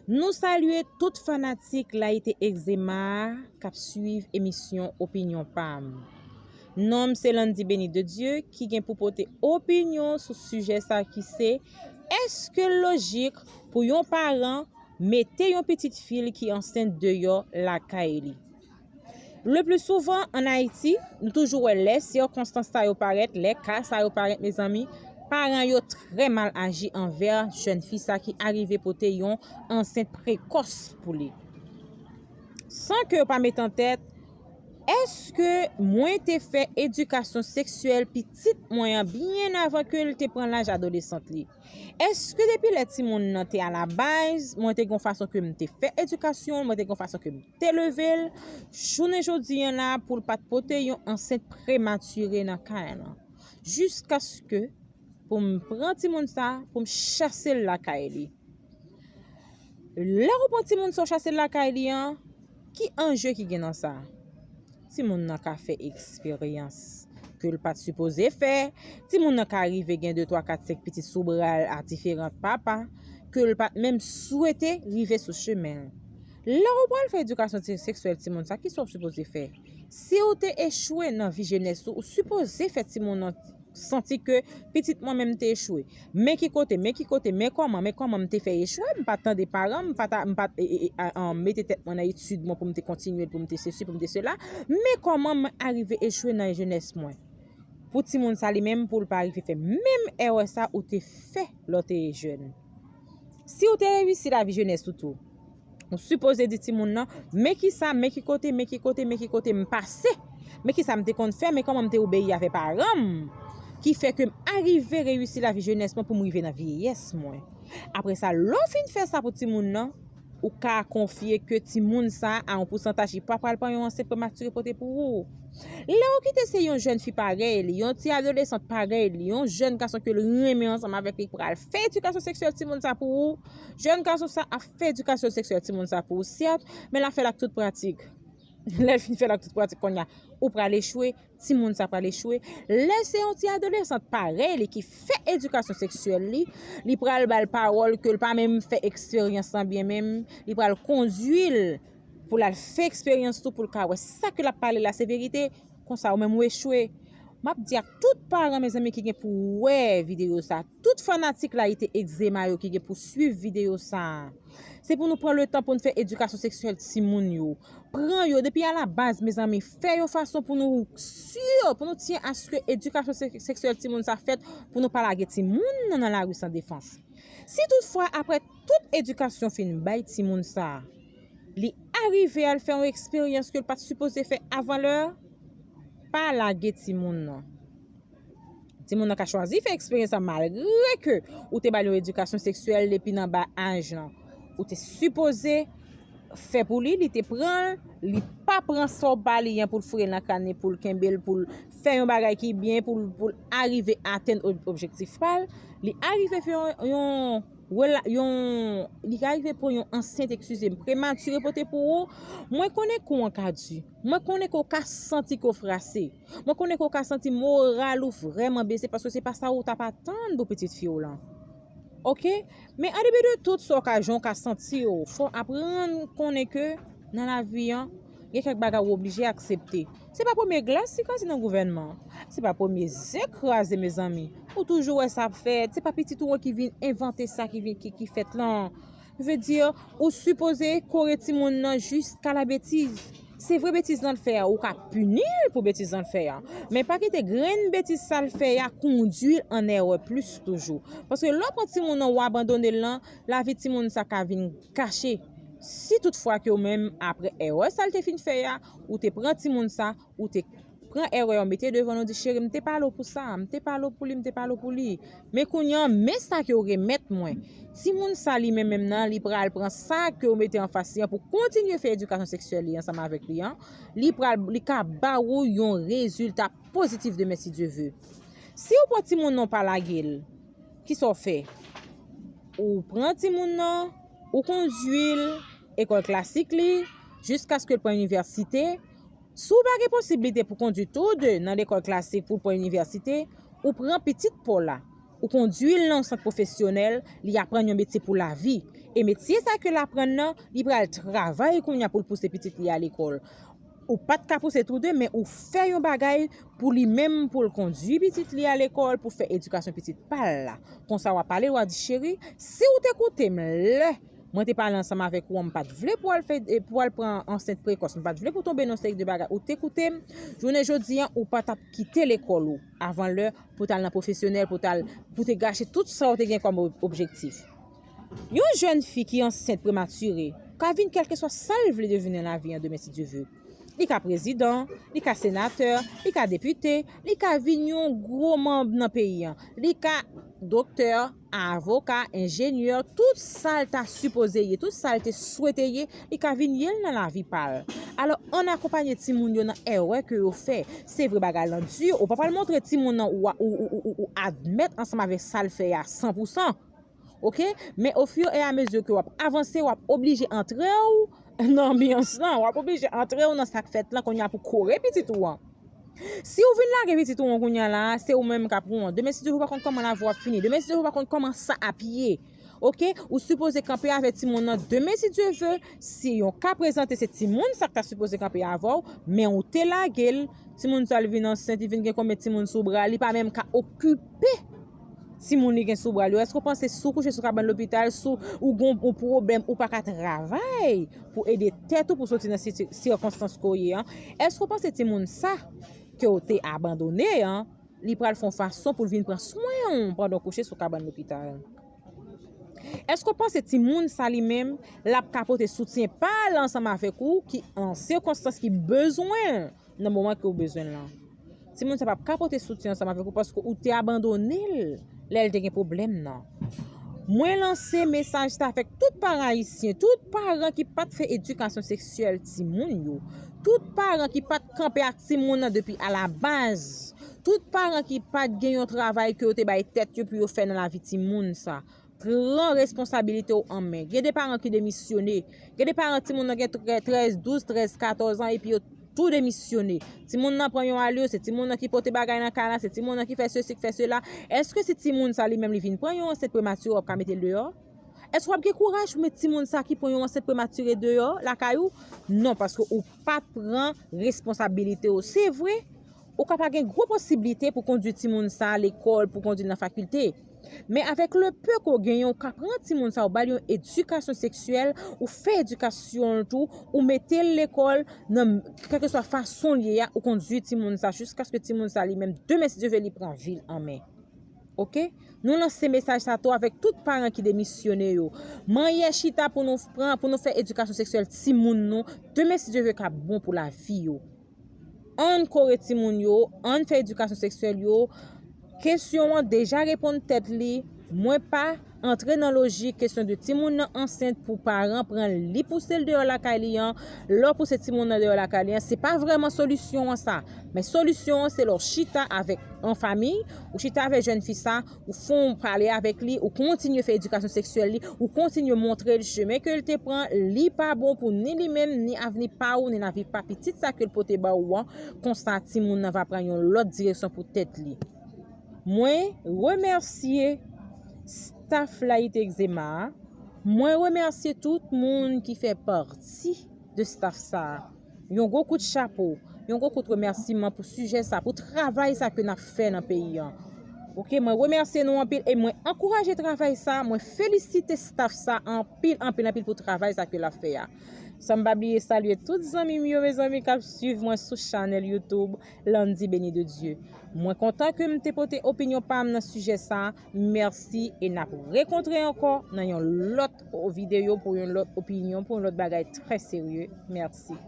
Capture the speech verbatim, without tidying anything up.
Nou salye tout fanatik Layite Egzema a k ap swiv emisyon Opinyon Pam. Non m se Landy Béni de Dieu ki gen pou pote opinyon sou sijè sa ki se, èske l lojik pou yon paran mete yon pitit fi l ki ansent deyò lakay li? Le pli souvan, ann Ayiti, nou toujou wè lè sikonstans sa yo parèt, lè ka sa yo parèt, mezanmi, paran yo trè mal aji anvè jèn fi sa ki arive pote yon ansent prekòs pou li. San ke yo pa met an tèt, èske mwen te fè edikasyon seksyèl pitit mwen an byen avan ke l te pran laj adolesant li? Èske depi lè timoun nan te alabaz, mwen te gen yon fason ke m te fè edikasyon l, mwen te gen yon fason ke m te leve l, jounen jodi a la pou l pa t pote yon ansent prematire nan kay lan? Jiskaske pou m pran timoun sa, pou m chase l lakay li. Lè ou pran timoun sa ou chase l lakay li an, ki anje ki gen nan sa? Timoun nan ka fè eksperyans ke l pa t sipoze fè. Timoun nan ka rive gen de, twa, kat, senk pitit sou bra l a diferan papa ke l pa t menm swete rive sou chemen l. Lè ou pral fè edikasyon se- seksyèl timoun sa, kisa w sipoze fè? Si w te echwe nan vi jenès ou, ou sipoze fè timoun nan santi ke pitit mwen menm te echwe. Men ki kote, men ki kote, men kòman, men kòman m te fè echwe, m pa t tande paran m, m pa ta, m pa t e, e, e, a, an, mete tèt mwen nan etid mwen pou m te kontinye, pou m te sesi, pou m te sela. Men kòman mwen arive echwe nan jenès mwen. Pou timoun sa li menm, pou l pa rive fè menm erè sa ou te fè lè w te jèn. Si w te reyisi lavi jenès ou tou, ou sipoze di timoun nan, men kisa, men ki kote, men ki kote, men ki kote m pase, men kisa m te konn fè, men kòman m te obeyi avè paran m, ki fè ke m arive reyisi lavi jenès mwen pou m rive nan vyeyès mwen. Apre sa, lè w fin fè sa pou timoun nan, ou ka konfye ke timoun sa a, a yon pousantaj, li pa pral pran yon ansent prematire pote pou ou. Lè w kite se yon jèn fi parèy li, yon ti adolesant parèy li, yon jèn gason ke l renmen ansanm avèk li, k pral fè edikasyon seksyèl timoun sa pou ou. Jèn gason sa ap fè edikasyon seksyèl timoun sa pou ou, sèt, men l ap fè l ak tout pratik. Lè l fin fè l ak tout pratik, kounye a, ou pral echwe, timoun sa pral echwe. Lè se yon ti adolesant parèy li ki fè edikasyon seksyèl li, li pral ba l pawòl ke l pa menm fè eksperyans lan byen menm, li pral kondui l pou l al fè eksperyans tou, pou l ka wè sa ke l ap pale la se verite, konsa ou menm ou echwe. M ap di ak tout paran, mezanmi, ki gen pou wè videyo sa, tout fanatik Layite Egzema yo ki gen pou swiv videyo sa, se pou nou pran letan pou n fè edikasyon seksyèl timoun yo. Pran yo depi alabaz, mezanmi, fè yon fason pou nou si, pou nou tyen aske edikasyon sek- seksyèl timoun sa fèt, pou nou pa lage timoun nan nan lari san defans. Si toutfwa, apre tout edikasyon fin bay timoun sa, li arive al fè yon eksperyans ke l pa t sipoze fè avan lè, pa lage timoun nan. Timoun nan ka chwazi fè eksperyans sa malgre ke ou te ba l yon edikasyon seksyèl depi nan ba aj lan. Ou te sipoze fè pou li, li te pran l, li pa pran sa w ba li an pou l foure l nan kane, pou l kenbe l, pou l fè yon bagay ki byen, pou l, pou l arive atenn ob- objektif pa l. Li arive fè yon, yon, rela- yon, li arive pran yon ansent, eskize m, prematire pote pou ou. Mwen konnen kou an ka di. Mwen konnen ke w ka santi ke w frase. Mwen konnen ke w ka santi moral ou vrèman bese paske se pa sa ou t ap atann pou pitit fi w lan. Oke? Men an depi de tout sa w ka, jan w ka santi w, fò w aprann konnen ke nan lavi an, gen kèk bagay ou oblije aksepte. Se pa premye glas ki kraze nan gouvènman an. Se pa premye ze kraze, mezanmi. Ou toujou wè sa ap fèt. Se pa pitit ou an ki vin envante sa ki vin, ki, ki fèt lan. Vle di, ou sipoze kore timoun nan jiska la betiz. Se vre betiz lan l fè a, ou ka pini l pou betiz lan l fè a. Men pa kite grenn betiz sa l fè a kondui l an erè plis toujou. Paske lè w pran timoun nan ou abandone l lan, lavi timoun sa ka vin gache. Si toutfwa ke w menm, apre erè sa l te fin fè a, ou te pran timoun sa, ou te pran erè w mete devan l, ou di, cheri, m te pale w pou sa, m te pale w pou li, m te pale w pou li. Men kounye a, men sa ke w remèt mwen. Timoun sa li menm menm nan, li pral pran sa ke w mete anfas li an pou kontinye fè edikasyon seksyèl li ansanm avèk li an. Li pral, li ka ba ou yon rezilta pozitif demen si Dye ve. Si w pran timoun nan w pa lage l, kisa w fè? Ou pran timoun nan, ou kondui l ekòl klasik li, jiskaske l pran inivèsite. Si w pa gen posiblite pou kondui tou de nan lekòl klasik pou l pran inivèsite, ou pran pitit pa w la, ou kondui l nan yon sant pwofesyonèl, li aprann yon metye pou lavi. E metye sa ke l aprann nan, li pral travay kounye a pou l pouse pitit li a lekòl. Ou pa t ka pouse tou de, men ou fè yon bagay pou li menm, pou l kondui pitit li a lekòl, pou fè edikasyon pitit pa l la. Konsa w ap pale, w a di, cheri, si w te koute m lè mwen te pale ansanm avèk ou an, m pa t vle pou w al fè, pou w al pran ansent prekòs, m pa t vle pou w tonbe nan seri de bagay. Ou te koute m, jounen jodi an, ou pa t ap kite lekòl ou avan lè pou w t al nan pwofesyonèl, pou w t al, pou w te gache tout sa w te gen kòm ob-, objektif. Yon jèn fi ki ansent prematire ka vin kèlkeswa sa l vle devni nan lavi an demen si Dye ve. Li ka prezidan, li ka senatè, li ka depite, li ka vin yon gwo manm nan peyi an, li ka doktè, avoka, enjenyè, tout sa l ta sipoze ye, tout sa l te swete ye, li ka vin ye l nan lavi pa l. Alò, ann akonpanye timoun yo nan erè ke yo fè. Se vre bagay lan di, ou pa pral montre timoun nan ou, ou, ou, ou, ou, ou admèt ansanm avèk sa l fè a san pou san. Oke? Men ofiramezi ke w ap avanse, w ap oblije antre w nan anbyans lan, w ap oblije antre w nan sa k fèt lan kounye a pou kore pitit ou an. Si w vin lage pitit ou an kounye a la, se ou menm k ap wont. Demen, si Dye ve, ou pa konn kòman lavi w ap fini. Demen, si Dye ve, ou pa konn kòman sa ap ye. Oke? Ou sipoze kanpe avèk timoun nan. Demen, si Dye ve, si yon ka prezante, se timoun sa k ta sipoze kanpe avè w, men ou te lage l. Timoun sa, li vin ansent, li vin gen konbyen timoun sou bra, li pa menm ka okipe timoun li gen sou bra l yo. Èske w panse si w kouche sou kabann lopital, si w gen yon pwoblèm, ou pa ka travay pou ede tèt ou pou soti nan siti-, sikonstans ke w ye an, èske w panse timoun sa ke w te abandone an, li pral fè yon fason pou l vin pran swen w pandan w kouche sou kabann lopital? Èske w panse timoun sa li menm, l ap ka pote soutyen pa l ansanm avèk ou, ki an sikonstans, ki bezwen l nan moman ke w bezwen l lan? Timoun sa p ap ka pote soutyen ansanm avèk ou paske ou te abandone l lè l te gen pwoblèm nan. Mwen lanse mesaj sa avèk tout paran ayisyen, tout paran ki pa t fè edikasyon seksyèl timoun yo, tout paran ki pa t kanpe ak timoun nan depi alabaz, tout paran ki pa t gen yon travay ke yo te bay tèt yo pou yo fè nan lavi timoun sa. Pran responsabilite w an men. Gen de paran ki demisyone. Gen de paran timoun nan gen trè-, trèz, douz, trèz, katòz an epi yo tou demisyone. Timoun nan pran yon alyo, se timoun nan ki pote bagay nan kay la, se timoun nan ki fè sesi, ki fè sela. Èske si timoun sa li menm li vin pran yon ansent prematire, w ap ka mete l deyò? Èske w ap gen kouraj pou met timoun sa ki pran yon ansent prematire deyò lakay ou? Non, paske ou pa t pran responsabilite w. Se vre, ou ka pa gen gwo posiblite pou kondui timoun sa lekòl, pou kondui l nan fakilte. Men avèk le peu ke w genyen, ou ka pran timoun sa, ou ba l yon edikasyon seksyèl, ou fè edikasyon l tou, ou mete l lekòl, nan kèlkeswa fason l ye a, ou kondui timoun sa, jiskaske timoun sa li menm, demen, si Dye ve, li pran vi l an men. Oke? Nou lanse mesaj sa tou avèk tout paran ki demisyone yo. Mannyè chita pou nou pran, pou nou fè edikasyon seksyèl timoun nou, demen, si Dye ve, k ap bon pou lavi yo. Ann kore timoun yo, ann fè edikasyon seksyèl yo. Kesyon an deja reponn tèt li. Mwen pa antre nan lojik kesyon de timoun nan ansent pou paran pran li pouse l deyò lakay li an. Lè w pouse timoun nan deyò lakay li an, se pa vrèman solisyon an sa. Men solisyon an se lè w chita avèk an fanmi, ou chita avèk jèn fi sa, ou fè yon pale avèk li, ou kontinye fè edikasyon seksyèl li, ou kontinye montre l chemen ke l te pran, li pa bon pou ni li menm, ni avni pa ou, ni lavi pa pitit sa ke l pote ba ou an. Konsa, timoun nan va pran yon lòt direksyon pou tèt li. Mwen remèsye staff Light Eczema a. Mwen remèsye tout moun ki fè pati de staff sa a. Yon gwo kout chapo, yon gwo kout remèsiman pou sijè sa, pou travay sa ke n ap fè nan peyi an. Oke, mwen remèsye nou anpil e mwen ankouraje travay sa, mwen felisite staff sa anpil, anpil, anpil pou travay sa ke l ap fè a. San m pa bliye salye tout zanmi m yo, mezanmi, k ap swiv mwen sou chanèl YouTube Landy Béni de Dieu. Mwen kontan ke m te pote opinyon pa m nan sijè sa. Mèsi e n ap rekontre ankò nan yon lòt videyo pou yon lòt opinyon, pou yon lòt bagay trè serye. Mèsi.